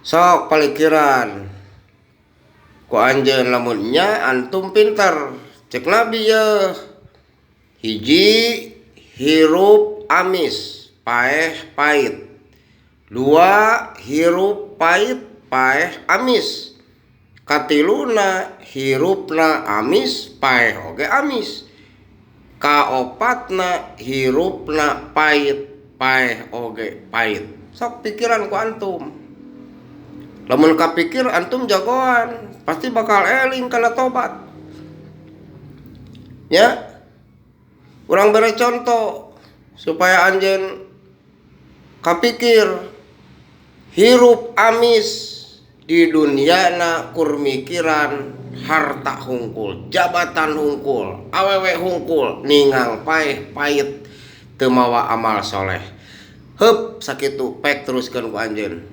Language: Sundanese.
Sok palikiran ku anjeun lamun nya antum pinter. Cek Nabi ye, hiji, hirup amis paeh pait. Dua, hirup pait paeh amis. Katiluna, hirupna amis paeh oge amis. Kaopatna, hirupna pait paeh oge pait. Sok pikiran ku antum. Lamun kapikir antum jagoan, pasti bakal eling kana tobat. Ya. Urang bere contoh supaya anjeun kapikir. Hirup amis di duniana kur mikiran harta hungkul, jabatan hungkul, awewe hungkul, ningang paeh pait teu mawa amal soleh. Heup sakitu pek teruskeun ku anjeun.